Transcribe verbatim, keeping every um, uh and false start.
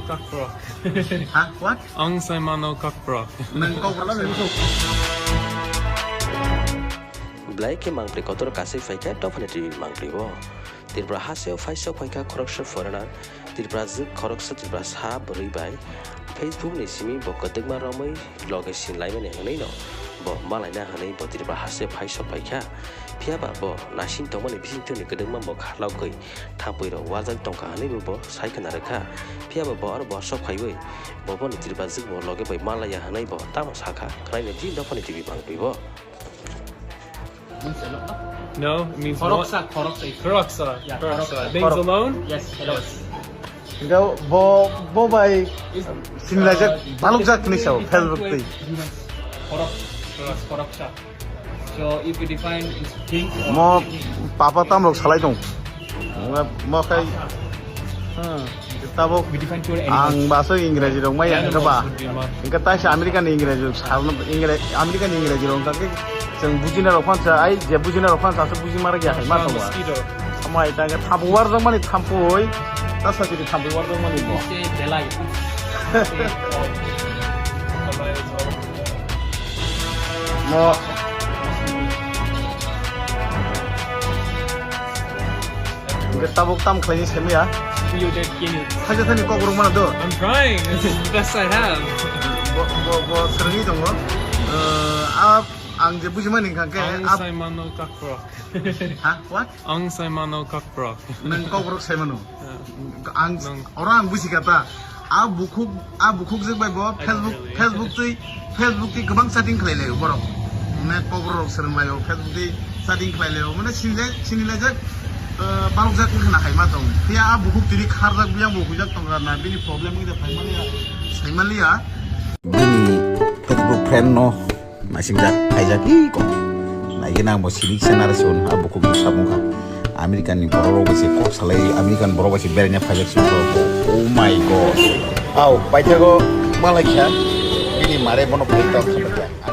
Cockroach. Ha? What? Ang sai mano cockroach. Nang kok rwla nang. Belai khe mangpri kotor kasui phaikha dophani T V mangpri o. Tripura hasteo phaisok phaikha khoroksa foreigner, Tripura jwk khoroksa Tripura sa bwrwi bai Facebook ni simi bo kwdwkma romwi loge sinlaimani hwnwi no bo malaina hwnwi bo Tripura hasteo phaisok phaikha. Phiya ba bo naising tongmani bisingtwi ni kwdwkma bo kharlokgwi thampui rok warjak tongkha hwnwi bo, bo sai khna rwkha. Phiya ba bo aro borsok phaiwi bo boni Tripura jwk bo loge bai malaiya hwnwi bo tamo sakha. Khwnaina di dophani T V mangpri o. No, it means what? Khoroksa, khoroksa. Khoroksa. Yeah, khoroksa. Khoroksa. Means alone? Yes, alone. Yes. Enggak, bo, bo bai sinlaijak balukjak hinwi sao Facebook twi. Khorok, khorok, khoroksa. So if you define things or Mo papa tamrok salai tong. Mo, mo khai. Hmm. Tabuk ang baso Ingreji rok maya hwnkhe ba. Hwnkhe taisa American ni Ingreji rok sarno Ingre-, American ni Ingreji rok hwnkhe chwng bujina rok phansa ai je bujina rok phansa aswk buji mara ya hai ma tongo. Mosquito. Amai ta hwnkhe thampui warjak mani thampui. Tasa chiri thampui warjak mani bo. Belai. No. Hwnkhe tabuk tam khlaini semiya. Yo, that can you? Thaisa thani kok rwmano do. I'm trying. This is the best I have. Bo, bo, bo swrwngwi tongo. Uh, a, ang je bujimani hwnkha khe, ang a, sai mano cockroach. Ha? What? Ang sai mano cockroach. Nang kokrok sai mano. Yeah. Ang, nang oro ang buji kha ta. A bukhuk, a bukhuk jwk bai bo I don't Facebook, really. Facebook twi, Facebook twi kwbang chatting khlai laio borok. Net kokrok rok swrwng laio, Facebook twi chatting khlai laio. Mane sinile, sinile jak, eh, barok jak wngkha na hai ma tong. Phiya a bukhuk tini kharjak biyang bo hujak tong na bini problem wngkha phai maliya, sai maliya. Bini Facebook friend no. Naising jak, khaijak, ih, kok. Naigena ang bo sidik se nara se hwn, a bukhuk ni samung kha. American ni borok rok bai se kok salai, American borok bai se beraina phaijak se borok. Oh my God. Au, paithago malai kha, bini mare bono phai tong kha.